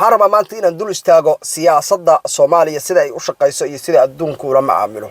Waxaan rabaa maanta inaan dul istaago siyaasadda Soomaaliya, sida ay u shaqayso iyo sida adduunku ula macaamilo.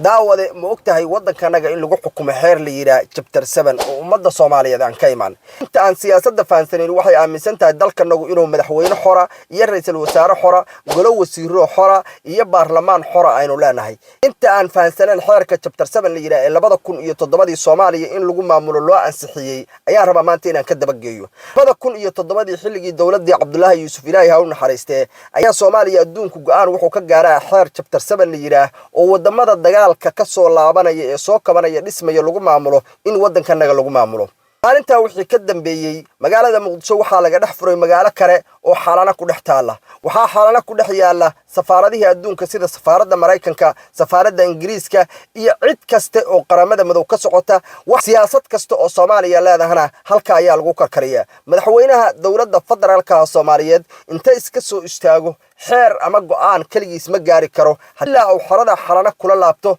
Daawade, ma og tahay waddankanaga in lagu xukumo xeer la yidhaah chapter 7 oo ummadda Soomaaliyeed aan ka imaan? Inta aan siyaasadda fahansanayn waxay aaminsan tahay dalkanagu inuu madaxweyne xora iyo ra-iisul wasaare xora, golo wasiiro xora iyo baarlamaan xora aynu leenahay. Inta aan fahansanayn xeerka chapter 7 la yidhaah ee 2007-dii Soomaaliya in lagu maamulo loo ansixiyey ayaan rabaa maanta inaan ka dabageeyo. 2007-dii, xilligii dowladdii Cabdulaahi Yuusuf, Ilaahay ha u naxariistee, ayaa Soomaaliya adduunku go-aan wuxuu ka gaaraa xeer chapter 7 la yidhaah oo wadamada dagaalka ka soo laabanaya ee soo kabanaya, dhismaya lagu maamulo, in waddankanaga lagu maamulo. Maalintaa wixii ka dambeeyey, magaalada Muqdisho waxaa laga dhex furay magaalo kale oo Xalana ku dhex taalla. Waxaa Xalana ku dhex yaalla safaaradihii adduunka, sida safaaradda Maraykanka, safaaradda Ingiriiska iyo cid kasta oo Qaramada Madow ka socota. Wax siyaasad kasta oo Soomaaliya leedahana halka ayaa lagu karkariyaa. Madaxweynaha dowladda federaalka Soomaaliyeed inta iska soo istaago xeer ama go-aan keligiis ma gaari karo ilaa uu xerada Xalana kula laabto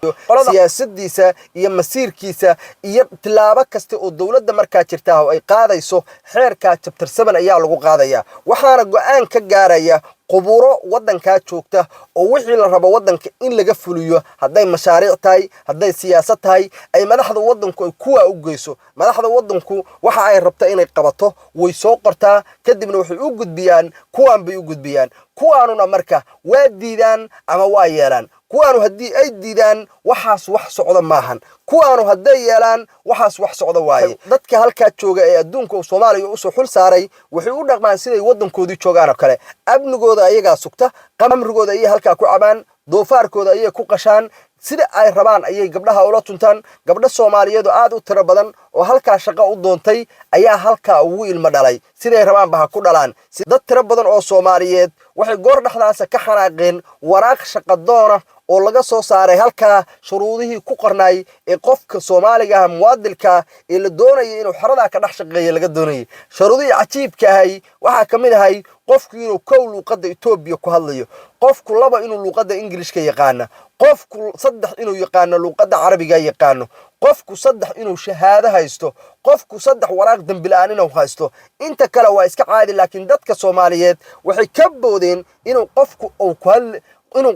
siyaasadiisa iyo masiirkiisa iyo tilaabo kasta oo dowladda markaa jirtaa oo ay qaadayso. Xeerkaa chapter 7 ayaa lagu qaadaya, waxaana go-aan ka gaaraya quburo waddankaa joogta oo wixii la rabo waddanka in laga fuliyo, hadday mashaariic tahay, hadday siyaasad tahay, ay madaxda waddanku ay kuwaa u geyso. Madaxda waddanku waxa ay rabta inay qabato way soo qortaa, kadibna waxay u gudbiyaan kuwaan bay u gudbiyaan. Kuwaanuna marka waa diidaan ama waa yeelaan. Kuwaanu haddii ay diidaan, waxaas wax socda maahan. Kuwaanu hadday yeelaan, waxaas wax socda waaye. Dadka halkaa jooga ee adduunka uu Soomaaliya usoo xul saaray waxay u dhaqmaan siday waddankoodii joogaan oo kale. Amnigooda ayagaa sugta, qamrigooda ayay halkaa ku cabaan, doofaarkooda ayay ku qashaan, sida ay rabaan ayay gabdhaha ula tuntaan. Gabdho Soomaaliyeed oo aad u tiro badan oo halkaa shaqo u doontay ayaa halkaa ugu ilmo dhalay, siday rabaanba ha ku dhalaan. Dad tiro badan oo Soomaaliyeed waxay goor dhexdaasa ka xanaaqeen waraaq shaqadoona oo laga soo saaray halkaa. Shuruudihii ku qornaay ee qofka Soomaaliga ah, muwaadilka ee la doonayay inuu xeradaa ka dhex shaqeeya laga doonayay, shuruudihii cajiibka ahay waxaa ka mid ahay qofku inuu kow luuqadda Etoobiya ku hadlayo, qofku laba inuu luuqadda Ingilishka yaqaana, qofku saddex inuu yaqaano luuqadda Carabiga yaqaano, qofku saddex inuu shahaado haysto, qofku saddex waraaq dembi la'aan inuu haysto. Inta kale waa iska caadi, laakiin dadka Soomaaliyeed waxay ka boodeen inuu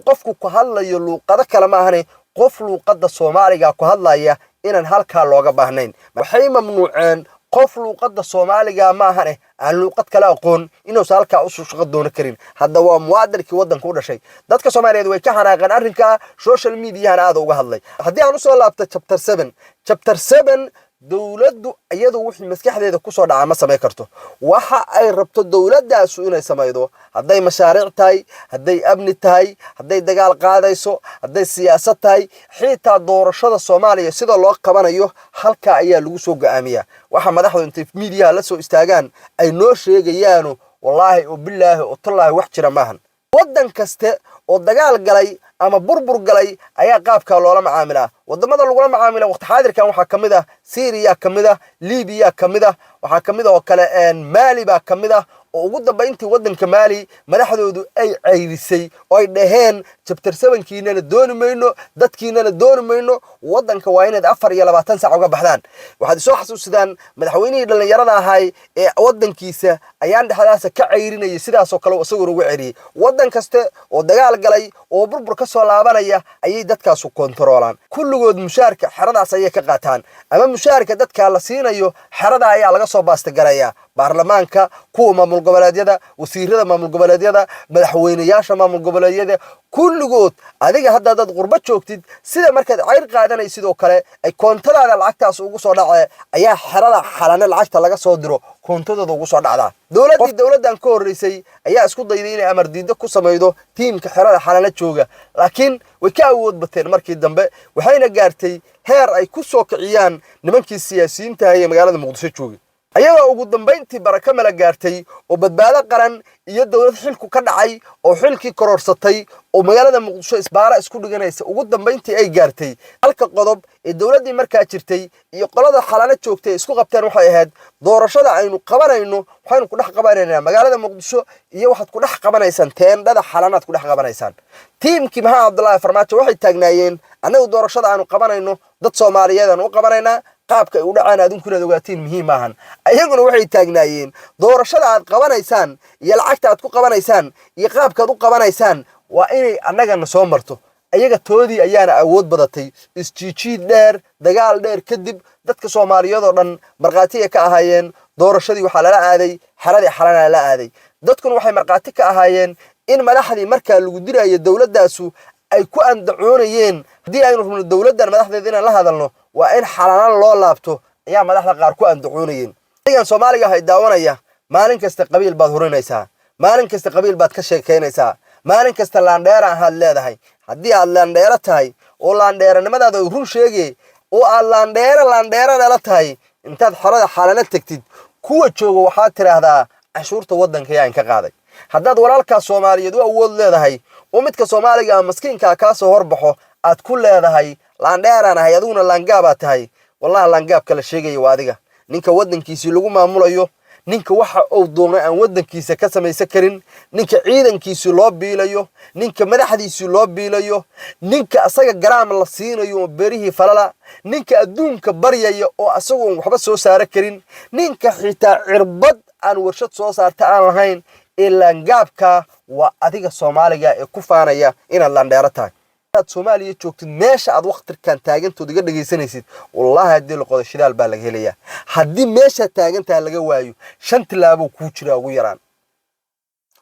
qofku ku hadlayo luuqado kale maahane, qof luuqadda Soomaaliga ku hadlaya inaan halkaa looga baahnayn. Waxay mamnuuceen qof luuqadda Soomaaliga maahane aan luuqad kale aqoon inuusan halkaa u shaqo doono karin. Hadda waa muwaadilkii waddanka u dhashay. Dadka Soomaaliyeed way ka xanaaqeen arrinkaa, social mediahana aada uga hadlay. Haddii aan usoo laabto chapter 7, chapter 7 dowladdu iyadu wixii maskaxdeeda kusoo dhaca ma samayn karto. Waxa ay rabto dowladdaasu inay samaydo, hadday mashaariic tahay, hadday amni tahay, hadday dagaal qaadayso, hadday siyaasad tahay, xitaa doorashada Soomaaliya sida loo qabanayo halkaa ayaa lagu soo go'aamiyaa. Waxa madaxdu intay miidiyaha la soo istaagaan ay noo sheegayaanu, wallaahi oo bilaahi oo tallaahi, wax jira maahan. Waddan kaste oo dagaal galay ama burbur galay ayaa qaabkaa loola macaamilaa. Wadamada lagula macaamila waqti xaadirkan waxaa ka mid ah Syriya, ka mid ah Libiya, ka mid ah waxaa ka mid ah oo kale Maali baa ka mid ah, oo ugu dambayntii waddanka Maali madaxdoodu ay cayrisay oo ay dhaheen: "Chapter 7-kiinana dooni mayno, dadkiinana dooni mayno, waddanka waa inaad 24 saac uga baxdaan." Waxaad isoo xasuusidaan madaxweynihii dhallinyarada ahay ee waddankiisa ayaan dhexdaasa ka cayrinayay, sidaasoo kale isaguna ugu ceriyey. Waddan kaste oo dagaal galay oo burbur ka soo laabanaya ayay dadkaasu kontaroolaan. Kulligood mushaarka xeradaas ayay ka qaataan, ama mushaarka dadka la siinayo xerada ayaa laga soo baastagarayaa. Baarlamaanka, kuwa maamul goboleedyada, wasiirada maamul goboleedyada, madaxweyneyaasha maamul goboleedyada, kulligood. Adiga hadda hadaad qurbo joogtid, sida markaad cayr qaadanay sidoo kale ay koontadaada lacagtaas ugu soo dhace ayaa xerada Xalane lacagta laga soo diro koontadooda ugu soo dhacdaa. Dowladdii dowladdan ka horreysay ayaa isku dayday inay amar diido ku samaydo tiimka xerada Xalane jooga, laakiin way ka awood bateen markii dambe, waxayna gaartay heer ay ku soo kiciyaan nimankii siyaasiyiinta ee magaalada Muqdisho joogay, ayadoo ugu dambayntii baraka mala gaartay oo Badbaado Qaran iyo dowlad xilku ka dhacay oo xilkii kororhsatay oo magaalada Muqdisho isbaara isku dhiganaysa ugu dambayntii ay gaartay. Halka qodob ee dowladdii markaa jirtay iyo qolada Xalano joogtay ay isku qabteen waxay ahayd: doorashada aynu qabanayno waxaynu ku dhex qabanaynaa magaalada Muqdisho iyo waxaad ku dhex qabanaysaan teendhada Xalanaad ku dhex qabanaysaan. Tiimkii Maxamed Cabdullaahi Farmaajo waxay taagnaayeen: annagu doorashada aanu qabanayno dad Soomaaliyeed aanu u qabanaynaa. Qaabka ay u dhacaan adinku inaad ogaatiin muhiim maahan. Ayaguna waxay taagnaayeen doorashada aad qabanaysaan iyo lacagta aad ku qabanaysaan iyo qaabkaad u qabanaysaan waa inay annagana soo marto. Ayaga toodii ayaana awood badatay. Isjiijiid dheer, dagaal dheer kadib, dadka Soomaaliyeed oo dhan markhaati ay ka ahaayeen. Doorashadii waxaa lala aaday xeradii Xalana lala aaday. Dadkuna waxay markhaati ka ahaayeen in madaxdii markaa lagu dirayo dowladdaasu ay ku andacoonayeen, haddii aynu rabno dowladdan madaxdeeda inaan la hadalno, waa in Xalana loo laabto, ayaa madaxda qaar ku andacoonayeen. Adigan Soomaaliga ahay daawanaya, maalin kasta qabiil baad hurinaysaa, maalin kasta qabiil baad ka sheekaynaysaa, maalin kasta laandheera ahaad leedahay. Haddii aad laandheero tahay oo laandheeranimadaada ay run sheegay oo aad laandheero laandheero dhala tahay, intaad xerada Xalana tegtid, kuwa jooga waxaad tidhaahdaa, "Canshuurta waddanka yaan ka qaaday?" Haddaad walaalkaas Soomaaliyeed u awood leedahay oo midka Soomaaliga ama maskiinkaa kaa soo horbaxo aad ku leedahay, "Laandheeraan ahay," adiguna laangaabaad tahay. Wallahi, laangaabka la sheegaya waa adiga, ninka waddankiisii lagu maamulayo, ninka waxa uu doonay aan waddankiisa ka samaysan karin, ninka ciidankiisii loo biilayo, ninka madaxdiisii loo biilayo, ninka asaga garaam la siinayo oo berihii falala, ninka adduunka baryaya oo asagoon waxba soo saara karin, ninka xitaa cirbad aan warshad soo saarta aan lahayn ee laangaabka waa adiga Soomaaliga ee ku faanaya inaad laandheero tahay. Aad Soomaaliya joogtid, meesha aad waqtirkan taagantood iga dhagaysanaysid, wallaahi haddii la qodo shidaal baa laga helayaa. Haddii meeshaad taagantaha laga waayo, 5 tilaabo kuu jira ugu yaraan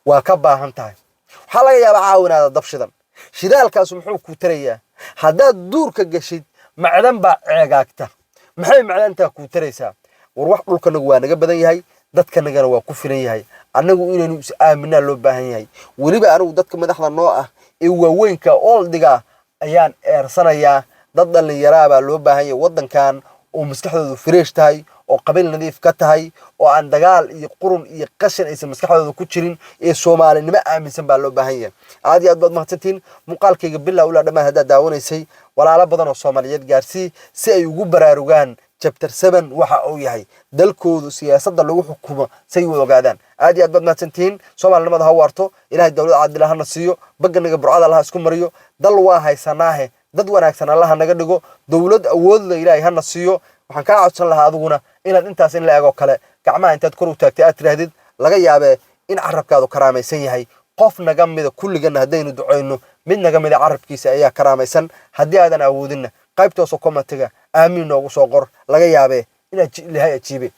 waa ka baahan tahay. Waxaa laga yaabaa caawinaada dab shidan. Shidaalkaasu muxuu kuu tarayaa? Haddaad duurka gashid, macdan baa ceegaagta. Maxay macdantaa kuu taraysaa? War wax dhulkanagu waa naga badan yahay, dadkanagana waa ku filan yahay. Annagu inaynu is aaminaa loo baahan yahay. Weliba anigu dadka madaxda noo ah ee waaweynka ooldiga ayaan eersanayaa. Dad dhallinyaraa baa loo baahan yahay waddankan oo maskaxdoodu fresh tahay, oo qabiil nadiif ka tahay, oo aan dagaal iyo qurun iyo qashin aysan maskaxdooda ku jirin, ee Soomaalinimo aaminsan baa loo baahan yahay. Aad iyo aad baad mahadsantihiin. Muuqaalkayga bilaa ulaa dhammaan haddaad daawanaysay, walaalo badan oo Soomaaliyeed gaarsii si ay ugu baraarugaan chapter 7 waxa uu yahay, dalkoodu siyaasadda lagu xukumo say u ogaadaan. Aad iyo aad baad mahadsantihiin. Soomaalinimada ha waarto. Ilahay dowlad caadila hana siiyo. Bagganaga burcada Allaha isku mariyo. Dal waa haysanaahe, dad wanaagsan Allaha naga dhigo. Dowlad awoodla Ilaahay hana siiyo. Waxaan kaa codsan lahaa adiguna inaad intaas in la ego kale gacmaha intaad kor u taagtay aad tidhaahdid, laga yaabee in carabkaadu karaamaysan yahay. Qof naga mida kulligana haddaynu ducayno, mid naga mida carabkiisa ayaa karaamaysan. Haddii aadan awoodinna, qaybtoosoo commentiga aamiin noogu soo qor. Laga yaabee inaad Ilaahay ajiibe.